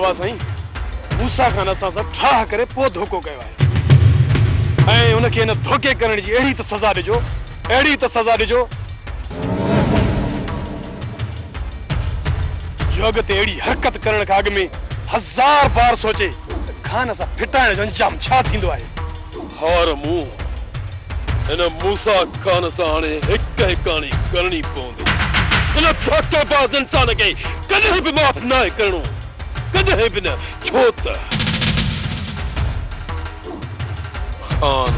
بابا سائين، موسيٰ خان اسان سان ٺاهه ڪري پوء ڌوڪو ڪيو آهي ۽ ان کي ان ڌوڪي ڪرڻ جي اهڙي ته سزا ڏجو، اهڙي ته سزا ڏجو، جو اڳتي اهڙي حرڪت ڪرڻ کان اڳ ۾ هزار بار سوچي ته خان سان ڦٽائڻ جو انجام ڇا ٿيندو آهي. هار مون هن موسيٰ خان سان هاڻي هڪ هڪاڻي ڪرڻي پوندي. هن ڌوڪيباز انسان کي ڪڏهن به معاف ناهي ڪرڻو، ڪڏهن به نه، ڇو ته خان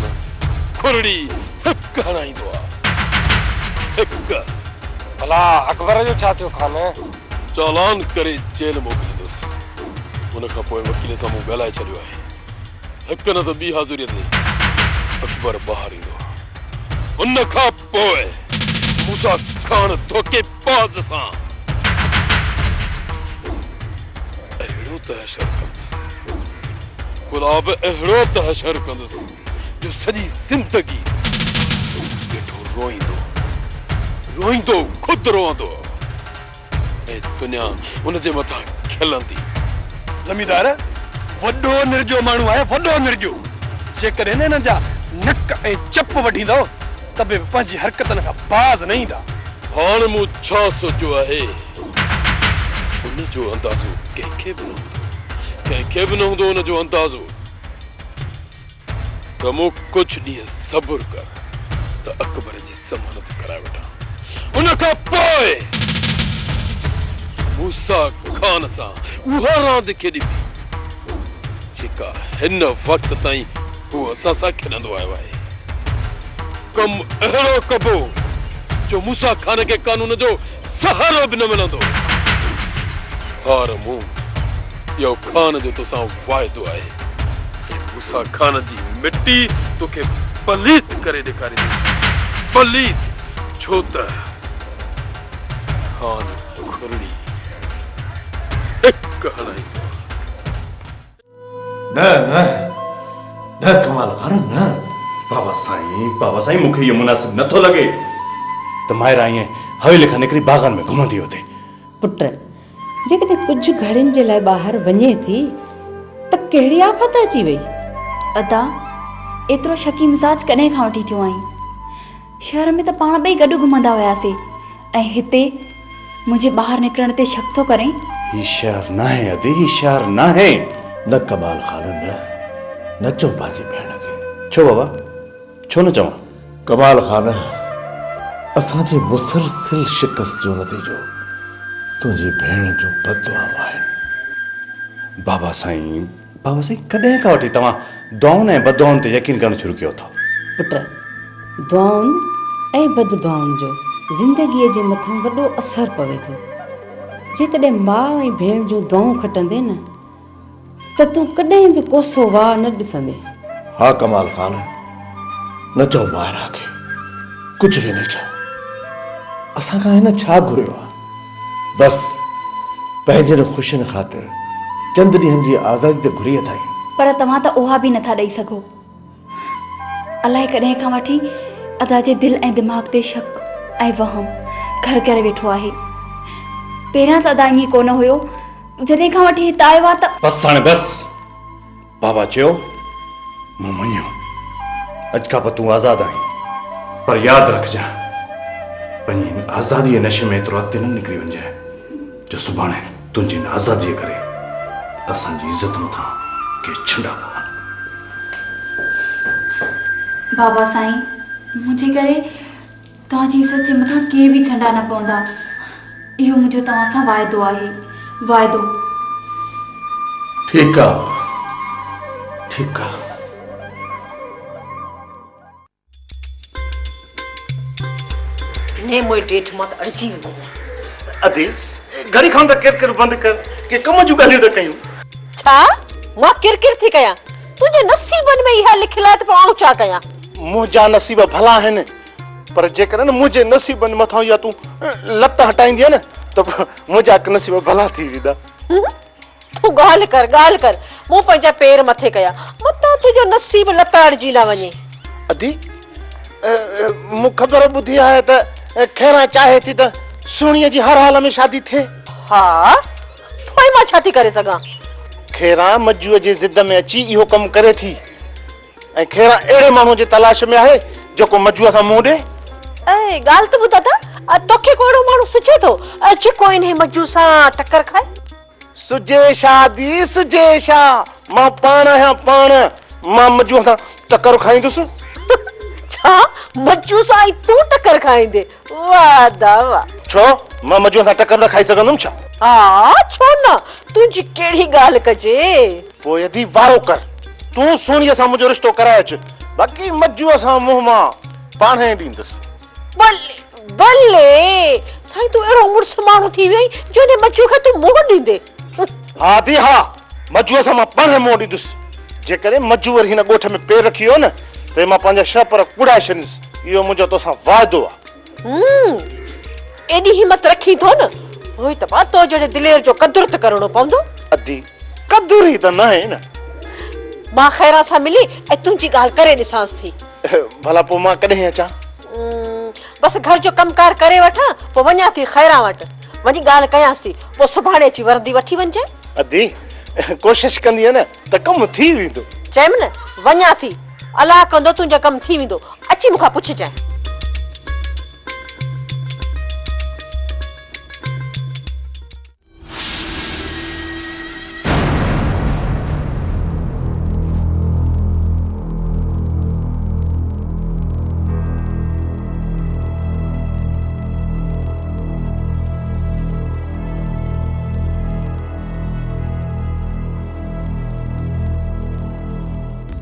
کرڙي هڪ هڻائيندو آ، هڪ. ڀلا اڪبر جو ڇا ٿيو خان؟ چالان ڪري جيل موڪليندس. ان کان پوء وڪيل سان مون ڳالهائي ڇڏيو آهي. هڪ نه ته ٻي حاضريء تي اڪبر ٻاهر ايندو. ان کان پوء موسيٰ خان ڌوڪي باز سان اهڙو ته حشر ڪندس، گلاب اهڙو ته حشر ڪندس جو سڄي زندگي ويٺو روئيندو، روئيندو خود روئندو. ۽ دنيا ان جي مٿان کلندي. زميندار وڏو نرڄو ماڻهو آهي، وڏو نرڄو. جيڪڏهن هن جا نڪ ۽ چپ وڍيندؤ ته به پنهنجي حرڪتن کان باز نه ايندا. هاڻ مون ڇا سوچيو آهي، ان جو اندازو ڪنهن کي به نه هوندو، ڪنهن کي به نه هوندو ان جو اندازو. رمو ڪجهه ڏينهن صبر ڪر ته اڪبر جي ضمانت ڪرائي وٺان ان کان پوء موسيٰ خان سان اها راند کيڏبي جيڪا هن وقت تائين هو اسان سان کيڏندو آيو آهي. ڪم اهڙو ڪبو جو موسيٰ خان کي قانون جو سهارو به نه ملندو. ها رمو اهو خان جو توسان واعدو آهي ۽ موسيٰ خان جي مٽي توکي پليت ڪري ڏيکاريندس، پليت، ڇو ته خان کرڙي هڪ هڻائيندو آهي. نه نه نه ڪمال خان نه. بابا سائين بابا سائين مون کي اهو مناسب نه ٿو لڳي ته مائرا ائين حويلي کان نڪري باغن ۾ گهمندي وتي. پٽ جيڪڏهن ڪجهه گهڙين جي لاء ٻاهر وڃي ٿي ته ڪهڙي آفت اچي وئي؟ ادا ايترو شڪي مزاج ڪڏهن کان وٺي ٿيو آهين؟ شهر ۾ ته پاڻ ٻئي گڏ گهمندا هياسي ۽ هتي منهنجي ٻاهر نڪرڻ تي شڪ ٿو ڪرين؟ هي شهر ناهي ادي هي شهر ناهي. نه ڪمال خان نه، نه چئو پنهنجي ڀيڻ کي. ڇو بابا ڇو نه چوان؟ ڪمال خان اسان جي مسلسل شڪست جو نتيجو تنهنجي ڀيڻ جون بددعائون آهن. بابا سائين بابا سائين ڪڏهن کان وٺي توهان دعائن ۽ بددعائن تي يقين ڪرڻ شروع ڪيو اٿو؟ پٽ، دعائن ۽ بددعائن جو زندگيء جي مٿان وڏو اثر پوي ٿو. جيڪڏهن ماء ۽ ڀيڻ جون دعائون کٽندين نه ته تون ڪڏهن به ڪوسو واء نه ڏسندين. ها ڪمال خان، نه چئو ماهرا کي ڪجهه به نه چئو. اسان کان هن ڇا گهريو آهي؟ بس پنهنجين خوشين خاطر چند ڏينهن جي آزادي ته گهري اٿائين. پر توهان ته اها به نٿا ڏئي سگهو. الائي ڪڏهن کان وٺي ادا جي دل ۽ دماغ تي شڪ ۽ وهم گهر ڪري ويٺو آهي. پهريان ته ادا ائين ڪونه هيو. جڏهن کان وٺي هت آيو آ ته. بس هاڻي بس. بابا چيو، مون مڃيو. اڄ کان پوء تون آزاد آهين. پر ياد رکجانء، پنهنجي هن آزاديء جي نشي ۾ ايترو اڳتي نه نڪري وڃجانء جو سڀاڻي تنهنجي هن آزاديء ڪري اسان جي عزت مٿان ڪي ڇنڊا پون. بابا سائين، منهنجي ڪري توهان جي عزت جي مٿان ڪي به ڇنڊا نه پوندا. اهو منهنجو توهان سان واعدو آهي. واعدو. ٺيڪ آ. ٺيڪ آ. انهيء موئي ڊيٺ مان ته اڙجي ويو آهيان. ادي، گهڙي کان ته ڪر ڪر بند ڪر، ڪي ڪم جون ڳالهيون ته ڪيون. ڇا؟ مان ڪر ڪر ٿي ڪيان؟ تنهنجي نصيبن ۾ اها لکيل آهي ته پوء آئون ڇا ڪيان؟ منهنجا نصيب ڀلا آهن، پر جيڪڏهن منهنجي نصيبن مٿان اها تون لت هٽائيندينء نه ته منهنجا نصيب ڀلا ٿي ويندا. تون ڳالهه ڪر، ڳالهه ڪر. مون پنهنجا پير مٿي ڪيا، متان تنهنجو نصيب لتاڙجي نه وڃي. ادي، مون خبر ٻڌي آهي ته خيران چاهي ٿي ته سهڻيء جي هر حال ۾ شادي ٿئي. ها، پوء مان ڇا ٿي ڪري سگهان؟ خيران مجوء جي ضد ۾ اچي اهو ڪم ڪري ٿي ۽ خيران اهڙي ماڻهوء جي تلاش ۾ آهي جيڪو مجوء سان منهن ڏئي. اي ڳالهه ته ٻڌ ادا، توکي ڪو اهڙو ماڻهو سجهي ٿو جيڪو انهي مجوء سان ٽڪر کائي؟ سجهي ڇا ادي، سجهي ڇا، مان پاڻ آهيان پاڻ، مان مجوء سان ٽڪر کائيندس. ڇا مجوء سان ۽ تون ٽڪر کائيندين؟ واه ادا واه. ڇو، مان مجوء سان ٽڪر نه کائي سگهندم ڇا؟ ها ڇو نه، تنهنجي ڪهڙي ڳالهه ڪجي. پوء ادي وارو ڪر، تون سهڻيء سان منهنجو رشتو ڪرائي اچ، باقي مجوء سان منهن مان پاڻهي ڏيندس. بلي بلي، سائين تون اهڙو مڙس ماڻهو ٿي ويو آهين جو انهي مجوء کي تون منهن ڏيندين. ها ادي ها، مجوء سان مان پاڻهي منهن ڏيندس. جيڪڏهن مجوء وري هن ڳوٺ ۾ پير رکي ويو نه ته مان پنهنجا شهه پر ڪڙائي ڇڏيندس. اهو منهنجو توسان واعدو آ. هم، ايڏي همت رکين ٿو نه، پوء ته مان تو جهڙي دلير جو قدر ته ڪرڻو پوندو. ادي، قدر ئي ته ناهي نه. مان خيران سان ملي ۽ تنهنجي ڳالهه ڪري ڏسانس ٿي. ڀلا پوء مان ڪڏهن اچان؟ بس گهر جو ڪم ڪار ڪري وٺان، پوء وڃان ٿي خيران وٽ. وڃي ڳالهه ڪيانس ٿي، پوء سڀاڻي اچي ورندي وٺي وڃجانء. ادي، ڪوشش ڪندينء نه ته ڪم ٿي ويندو. چيم نه، وڃان ٿي. الله ڪندو تنهنجو ڪم ٿي ويندو. اچي مون کان پڇجانء.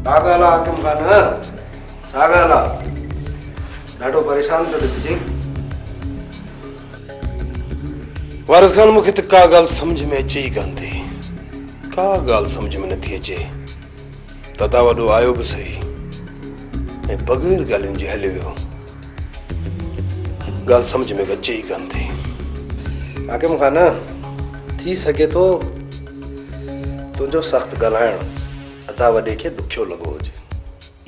ڇا ڳالهه آ حاڪم خان؟ ڇا ڳالهه آ؟ ڏاڍو پريشان ٿو ڏسجين. وارث خان مون کي ته ڪا ڳالهه سمجهه ۾ اچي ئي ڪانه ٿي. ڪا ڳالهه سمجهه ۾ نٿي اچي. دادا وڏو آيو به سهي ۽ بغير ڳالهين جي هليو ويو. ڳالهه سمجهه ۾ اچي ئي ڪانه ٿي. حاڪم خان ٿي سگهي ٿو تنهنجو سخت ڳالهائڻ ادا وڏي کي ڏکيو لڳو هجي.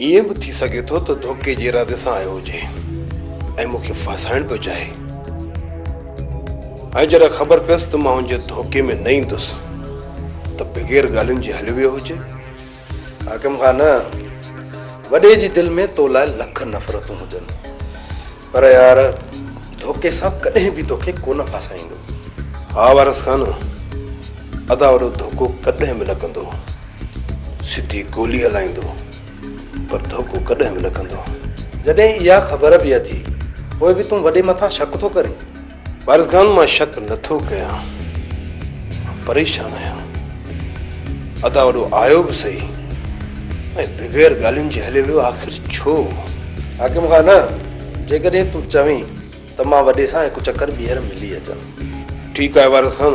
ائين به ٿي سگهي ٿو ته ڌوڪي جي ارادي سان آيو هجي ۽ مون کي ڦاسائڻ پيو چاهي ۽ جڏهن خبر پيس ته مان هن جي ڌوڪي ۾ نه ايندس ته بغير ڳالهين جي هليو ويو هجي. حاڪم خان، وڏي جي دل ۾ تو لاء لک نفرتون هجن پر يار ڌوڪي سان ڪڏهن به توکي ڪونه ڦاسائيندو. ها وارث خان، ادا وڏو ڌوڪو ڪڏهن به نه ڪندو. سڌي گولي هلائيندو پر ڌوڪو ڪڏهن به نه ڪندو. جڏهن اها خبر به اٿي پوء به تون وڏي مٿان شڪ ٿو ڪرين؟ وارث خان مان شڪ نه ٿو ڪيان، مان پريشان آهيان. ادا وڏو آيو به سهي ۽ بغير ڳالهين جي هليو ويو آخر ڇو؟ حاڪم خان جيڪڏهن تون چوين ته مان وڏي سان هڪ چڪر ٻيهر ملي اچان. ٺيڪ آهي وارث خان،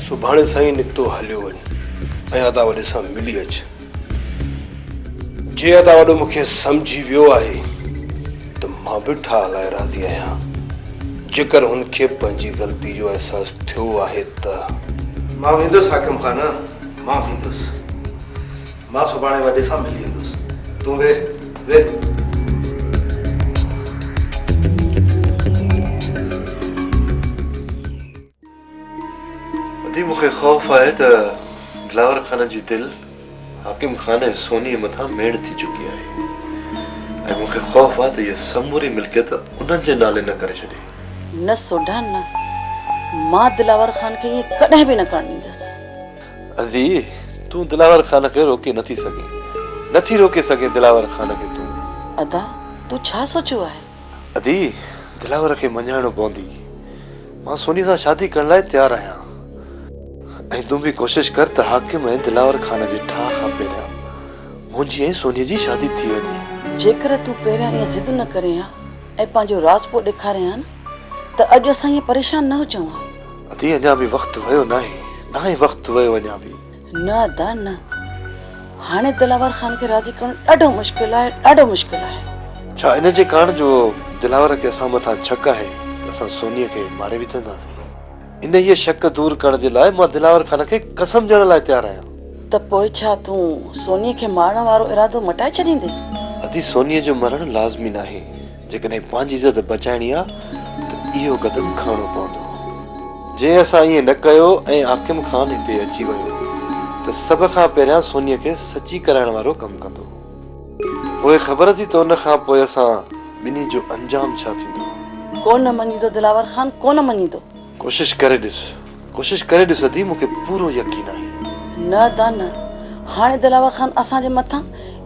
سڀاڻي سان ئي نڪتو هليو وڃ ۽ ادا وڏي سان ملي اچ. جي ادا وڏو مون کي سمجهي ويو آهي ته مان به ٺاهه لاء راضي آهيان. جيڪر هن کي پنهنجي غلطي جو احساس ٿيو آهي ته. مان ويندس حاڪم خان، مان ويندس. مان سڀاڻي وڏي سان ملي ايندس. تون ويهه، ويهه. ادي مون کي خوف آهي ته دلاور خان جي دل حاڪم خان ۽ سونيء مٿان ميڻ ٿي چڪي آهي ۽ مون کي خوف آهي ته هيء سموري ملڪيت انهن جي نالي نه ڪري ڇڏي. نه سوڍا نه، مان دلاور خان کي ائين ڪڏهن به نه ڪرڻ ڏيندس. ادي تون دلاور خان کي روڪي نه ٿي سگهين، نه ٿي روڪي سگهين دلاور خان کي تون. ادا تون ڇا سوچيو آهي؟ ادي دلاور کي مڃائڻو پوندي. مان سوني سان شادي ڪرڻ لاء تيار آهيان ۽ تون به ڪوشش ڪر ته حاڪم ۽ دلاور خان جي ٺاهه کان پهريان منهنجي ۽ سوني جي شادي ٿي وڃي. جيڪر تون پهريان ائين ضد نه ڪرين ها ۽ پنهنجو راضپو ڏيکارين ها نه ته اڄ اسان ائين پريشان نه هجون ها. ادي اڃا به وقت ويو ناهي، ناهي وقت ويو اڃا به. نه ادا نه، هاڻي دلاور خان کي راضي ڪرڻ ڏاڍو مشڪل آهي، ڏاڍو مشڪل آهي. ڇا ان جي ڪاڻ جو دلاور کي اسان مٿان شڪ آهي ته اسان سونيء کي ماري وجهنداسين؟ انهيء شڪ دور ڪرڻ جي لاء مان دلاور خان کي قسم ڏيڻ لاء تيار آهيان. ته پوء ڇا تون سونيء کي مارڻ وارو ارادو مٽائي ڇڏيندين؟ ادي سونيء جو مرڻ لازمي ناهي. جيڪڏهن پنهنجي عزت بچائڻي آ ته اهو قدم کڻڻو پوندو. جي اسان ائين نه ڪيو ۽ حاڪم خان هتي اچي ويو ته سڀ کان پهريان سونيء کي سچي ڪرائڻ وارو ڪم ڪندو. پوء خبر ٿي ته ان کان پوء اسان ٻنهي جو انجام ڇا ٿيندو. ڪونه مڃيندو دلاور خان ڪونه مڃيندو. ڪوشش ڪري ڏس، ڪوشش ڪري ڏس ادي مون کي پورو يقين آهي. نه ادا نه، هاڻي دلاور خان اسان جي مٿان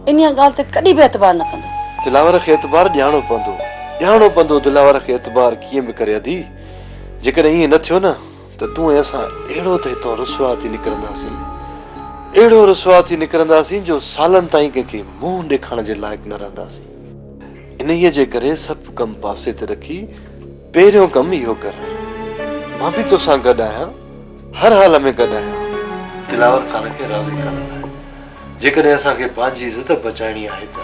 انهيء ڳالهه تي ڪڏهن به اعتبار نه ڪندو. دلاور کي اعتبار ڏيارڻو پوندو، ڏيارڻو پوندو دلاور کي اعتبار ڪيئن به ڪري ادي، جيڪڏهن ائين نه ٿيو نه ته تون ۽ اسان اهڙو ته هتان رسوا ٿي نڪرنداسين، اهڙو رسوا ٿي نڪرنداسين جو سالن تائين ڪنهن کي منهن ڏيکارڻ جي لائق نه رهنداسين. انهيء جي ڪري سڀ ڪم پاسي تي رکي پهريون ڪم اهو ڪر. مان به توسان گڏ آهيان، هر حال ۾ گڏ آهيان. دلاور خان کي راضي ڪرڻ لاء جيڪڏهن اسان کي پنهنجي عزت بچائڻي آهي ته.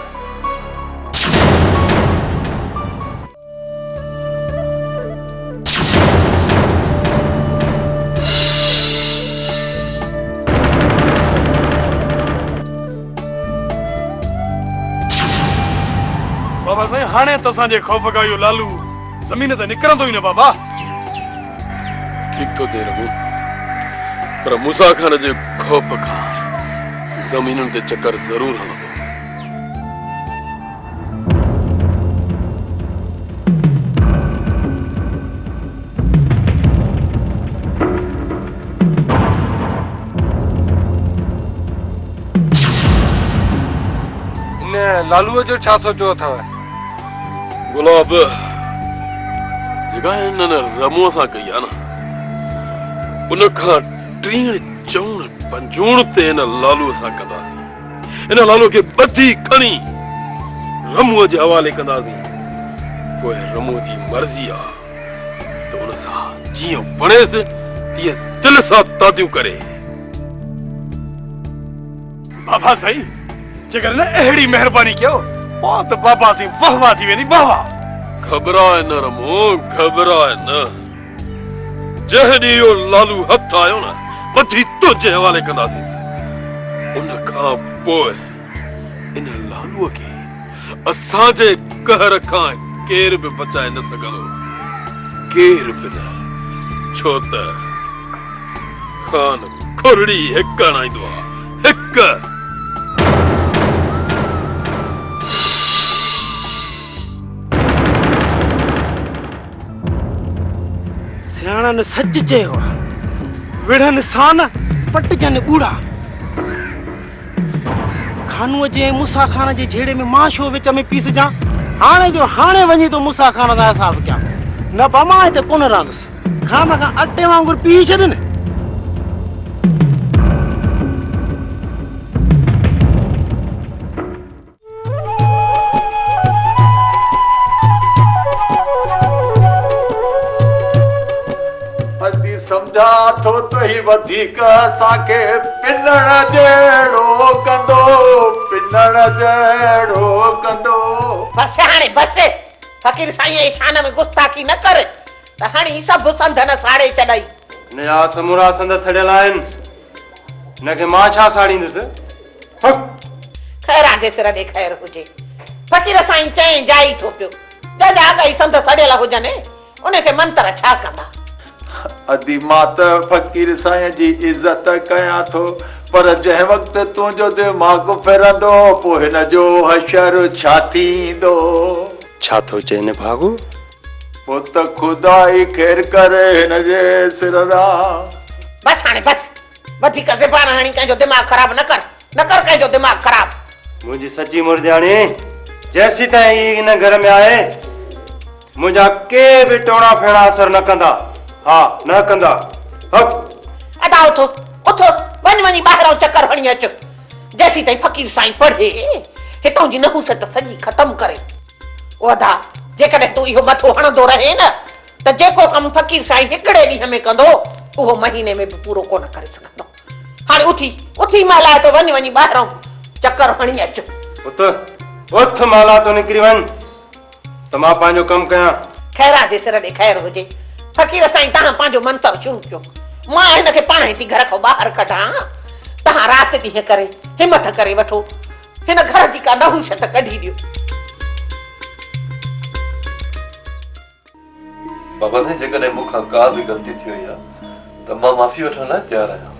بابا سائين هاڻي ته اسان جي خوف کان اهو لالو زمين تي نڪرندو ئي نه بابا. ٺيڪ ٿو چئين رمون پر موسيٰ خان جي خوف کان زمينن تي چڪر ضرور هڻندو. ان لالوء جو ڇا سوچيو اٿئو؟ گلاب، جيڪا هنن رموء سان ڪئي آ نه، ان کان ٽيڻ چئوڻ پنجوڻ تي هن لالوء سان ڪنداسين. هن لالوء کي ٻڌي کڻي رموء جي حوالي ڪنداسين. پوء رموء جي مرضي آ ته ان سان جيئن وڻيس تيئن دل سان تاديون ڪري. بابا سائين جيڪڏهن نه اهڙي مهرباني ڪيو پوء ته بابا سائين واه واه ٿي ويندي واه واه. گهٻراء نه رمو گهٻراء نه. جنهن ڏينهن اهو لالو هٿ آيو نه ٻڌي تنهنجي حوالي ڪنداسينس. ان کان پوء ان لالوء کي اسان جي قهر کان ڪير به بچائي نه سگهندو. ڪير به نه. ڇو ته خان کرڙي هڪ هڻائيندو آ هڪ. سياڻن سچ چيو آ، وڙهن سان پٽجن ٻوڙا. خانوء جي ۽ موسيٰ خان جي جهيڙي ۾ مان ڇو وچ ۾ پيسجان؟ هاڻي جو هاڻي وڃي ٿو موسيٰ خان سان حساب ڪيان. نه با مان هتي ڪونه رهندس. خان کان اٽي وانگر پيهي ڇڏين. ادي سمجهان ٿو ته هي وڌيڪ اسان کي پنڻ جهڙو ڪندو، پنڻ جهڙو ڪندو. بس هاڻي بس، فقير سائينء جي شان ۾ گستاخي نه ڪر ته هڻي سڀ سنڌن ساڙي ڇڏئي. هن جا سمورا سنڌ سڙيل آهن، هن کي مان ڇا ساڙيندس؟ ڦڪ! خيران جي سر ڏي خير هجي. فقير سائين چئين جائي ٿو پيو. جنهن جا اڳ ئي سنڌ سڙيل هجن، ان کي منتر ڇا ڪندا؟ ادي مان ته فقير سائين جي عزت ڪيان ٿو، پر جنهن وقت تنهنجو دماغ ڦرندو، پوء هن جو حشر ڇا ٿيندو؟ ڇا ٿو چئين نڀاڳو؟ پوء ته خدا ئي خير ڪري هن جي سر ڏانهن. بس هاڻي بس! وڌيڪ زبان هڻي ڪنهن جو دماغ خراب نه ڪر، نه ڪر ڪنهن جو دماغ خراب. منهنجي سچي مرجاڻي، جيسيتائين هي هن گهر ۾ آهي، منهنجا ڪي به ٽوڻا ڦيڻا اثر نه ڪندا. ها، نه ڪندا. هڪ. ادا اٿ، اٿ، وڃ وڃي ٻاهرئون چڪر هڻي اچ. جيسيتائين فقير سائين پڙهي، هتئون جي نحوست سڄي ختم ڪري. او ادا، جيڪڏهن تون اهو مٿو هڻندو رهين نه ته جيڪو ڪم فقير سائين هڪڙي ڏينهن ۾ ڪندو، اهو مهيني ۾ به پورو ڪونه ڪري سگهندو. هاڻي اٿي، اٿي مهلائتو وڃ وڃي ٻاهرئون چڪر هڻي اچ. اٿ، اٿ مهلائتو نڪري وڃ ته مان پنهنجو ڪم ڪيان. خيران جي سر ڏي خير هجي. فقير سائين تهان پنهنجو منتر شروع ڪيو. مان هن کي پاڻهي ٿي گهر کان ٻاهر ڪڍان. تهان رات ڏينهن ڪري همٿ ڪري وٺو. هن گهر جي ڪا نحوست ڪڍي ڏيو. بابا سائين جيڪڏهن مون کان ڪا به غلطي ٿي وئي آهي ته مان معافي وٺڻ لاء تيار آهيان.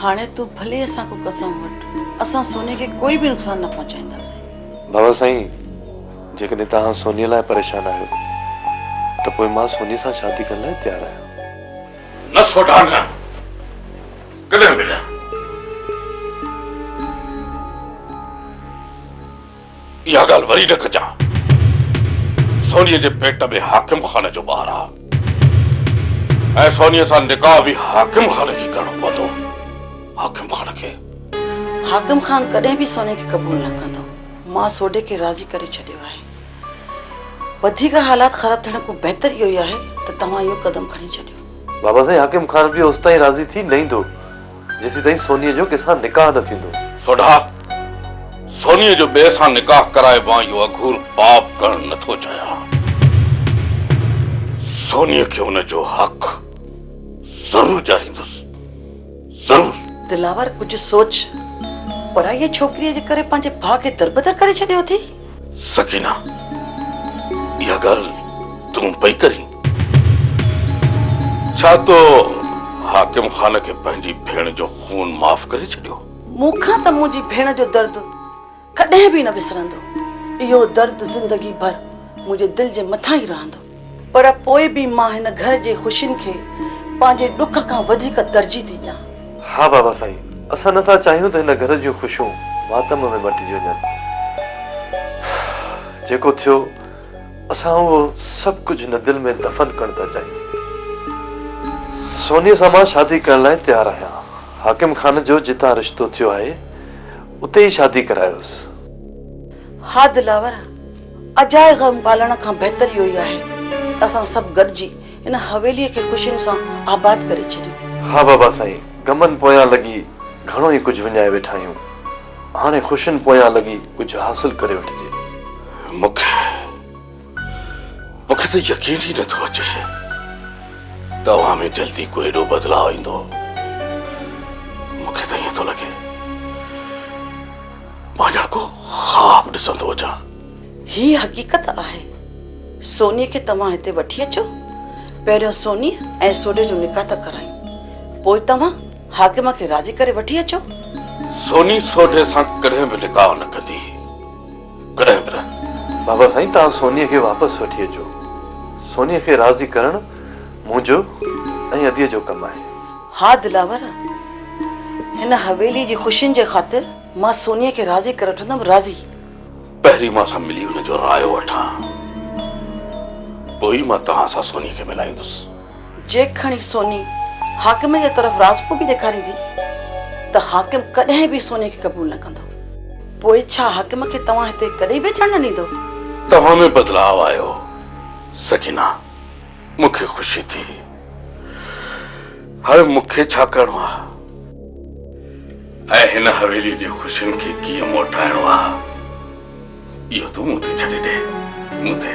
هاڻي تون ڀلي اسان کان قسم وٺ، اسان سوني کي ڪوئي به نقصان نه پهچائينداسين. بابا سائين، جيڪڏهن توهان سونيء لاء پريشان آهيو ته پوء مان سونيء سان شادي ڪرڻ لاء تيار آهيان. نه سوڍا نه، ڪڏهن به نه. اها ڳالهه وري نه ڪجان. سونيء جي پيٽ ۾ حاڪم خان جو ٻار آ ۽ سونيء سان نڪاح به حاڪم خان کي ڪرڻو پوندو. حاڪم خان کي. حاڪم خان ڪڏهن به سوني کي قبول نه ڪندو. مان سوڍي کي راضي ڪري ڇڏيو آهي. وڌيڪ حالات خراب ٿيڻ کان بهتر اهو ئي آهي ته توهان اهو قدم کڻي ڇڏيو. بابا سائين حاڪم خان به اوستائين راضي ٿي نه ايندو جيسيتائين سونيء جو ڪنهن سان نڪاح نه ٿيندو. سوڍا، سونيء جو ٻئي سان نڪاح ڪرائي مان اهو اگهور پاپ ڪرڻ نه ٿو چاهيان. سونيء کي ان جو حق ضرور ڏياريندس، ضرور. دلاور ڪجهه سوچ، پرائيء ڇوڪريء جي ڪري پنهنجي ڀاء کي دربدر ڪري ڇڏيو اٿئي؟ سڪينه، اها ڳالهه تون پئي ڪرين؟ ڇا تو حاڪم خان کي پنهنجي ڀيڻ جو خون معاف ڪري ڇڏيو؟ مون کان ته منهنجي ڀيڻ جو درد ڪڏهن به نه وسرندو. اهو درد زندگي ڀر منهنجي دل جي مٿان ئي رهندو. پر پوء به مان هن گهر جي خوشين کي پنهنجي ڏک کان وڌيڪ ترجيح ٿي ڏيان. ها بابا سائين، اسان نه ٿا چاهيون ته هن گهر جون خوشيون ماتم ۾ مٽجي وڃن. جيڪو ٿيو، اسان اهو سڀ ڪجهه هن دل ۾ دفن ڪرڻ ٿا چاهيون. سونيء سان مان شادي ڪرڻ لاء تيار آهيان. حاڪم خان جو جتان رشتو ٿيو آهي، اتي ئي شادي ڪرايوس. ها دلاور، اجائي غم پالڻ کان بهتر اهو ئي آهي ته اسان سڀ گڏجي هن حويليء کي خوشين سان آباد ڪري ڇڏيون. ها بابا سائين، غمن پويان لڳي گهڻو ئي ڪجهه وڃائي ويٺا آهيون. هاڻي خوشين پويان لڳي ڪجهه حاصل ڪري وٺجي. مون کي مون کي ته يقين ئي نٿو اچي ته اوهان ۾ جلدي ڪو ايڏو بدلاء ايندو. مون کي ته ائين ٿو لڳي مان ڄڻ ڪو خواب ڏسندو هجان. هي حقيقت آهي. سونيء کي توهان هتي وٺي اچو. پهريون سونيء ۽ سوڍي جو نڪاح ٿا ڪرايون. پوء توهان حاڪم کي راضي ڪري وٺي اچو. سوني سوڍي سان ڪڏهن به نڪاح نه ڪندي. ڪڏهن به نه. بابا سائين توهان سونيء کي واپس وٺي اچو. سونيء کي راضي ڪرڻ منهنجو ۽ اديء جو ڪم آهي. ها دلاور، هن حويليء جي خوشين جي خاطر مان سونيء کي راضي ڪري وٺندم، راضي. پهرين مان سان ملي ان جو رايو وٺان، پوء ئي مان توهان سان سوني کي ملائيندس. جي کڻي سوني حاڪم جي طرف راضپو به ڏيکاريندي ته حاڪم ڪڏهن به سوني کي قبول نه ڪندو. پوء ڇا حاڪم کي توهان هتي ڪڏهن به اچڻ نه ڏيندو؟ توهان ۾ بدلاء آيو سڪينه، مون کي خوشي ٿي. هاڻي مون کي ڇا ڪرڻو آهي؟ ۽ هن حويليء جي خوشين کي ڪيئن موٽائڻو آهي، اهو تون مون تي ڇڏي ڏي، مون تي.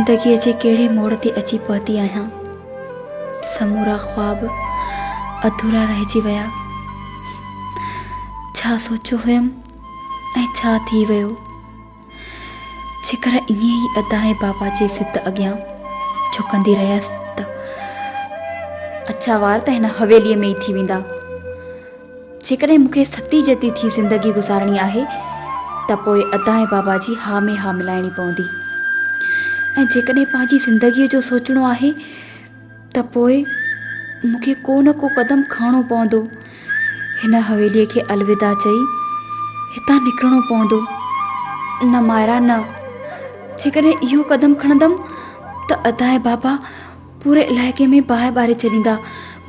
زندگيء جي ڪهڙي موڙ تي اچي پهتي آهيان. سمورا خواب اڌورا رهجي ويا. ڇا سوچيو هيم ۽ ڇا ٿي ويو. جيڪر ائين ئي ادا ۽ بابا جي ضد اڳيان جهڪندي رهيس ته اڇا وار ته هن حويليء ۾ ئي ٿي ويندا. جيڪڏهن مون کي ستي جتي ٿي زندگي گذارڻي آهي ته پوء ادا ۽ بابا جي ها ۾ ها ملائڻي پوندي ۽ جيڪڏهن پنهنجي زندگيء جو سوچڻو آهي ته پوء مون کي ڪو نه ڪو قدم کڻڻو پوندو. هن حويليء کي الوداع چئي هتان نڪرڻو پوندو. نه مائرا نه، جيڪڏهن اهو قدم کڻندم ته ادا ۽ بابا پوري علائقي ۾ باهه ٻاري ڇڏيندا.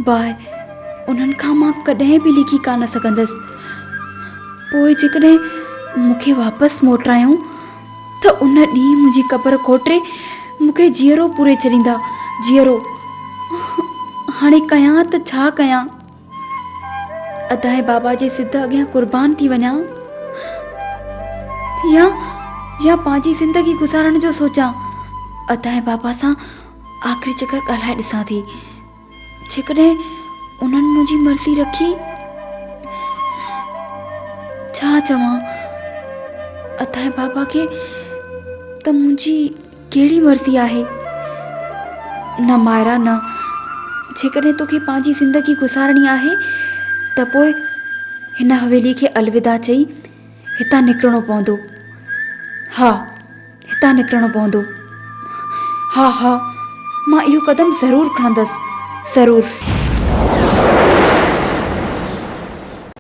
باهه، انهن کان مان ڪڏهن به لڪي ڪانه سگهندس. پوء جيڪڏهن مون کي واپس موٽرايائون ته ان ڏينهن منهنجي قبر کوٽي مون کي جيئرو پوري ڇڏيندا. جيئرو. هاڻي ڪيان ته ڇا ڪيان؟ ادا ۽ بابا جي سڌ اڳيان قربان ٿي وڃان يا يا پنهنجي زندگي گذارڻ جو سوچان. ادا ۽ بابا سان آخري چڪر ڳالهائي ڏسان ٿي. جيڪڏهن انهن منهنجي مرضي رکي. ڇا چوان ادا ۽ بابا کي ته منهنجي ڪهڙي مرضي آهي؟ نه مائرا نه، جيڪڏهن توکي پنهنجي زندگي گذارڻي آهي ته پوء هن حويلي کي الوداع چئي هتان نڪرڻو پوندو. ها، هتان نڪرڻو پوندو. ها ها، مان اهو قدم ضرور کڻندس، ضرور.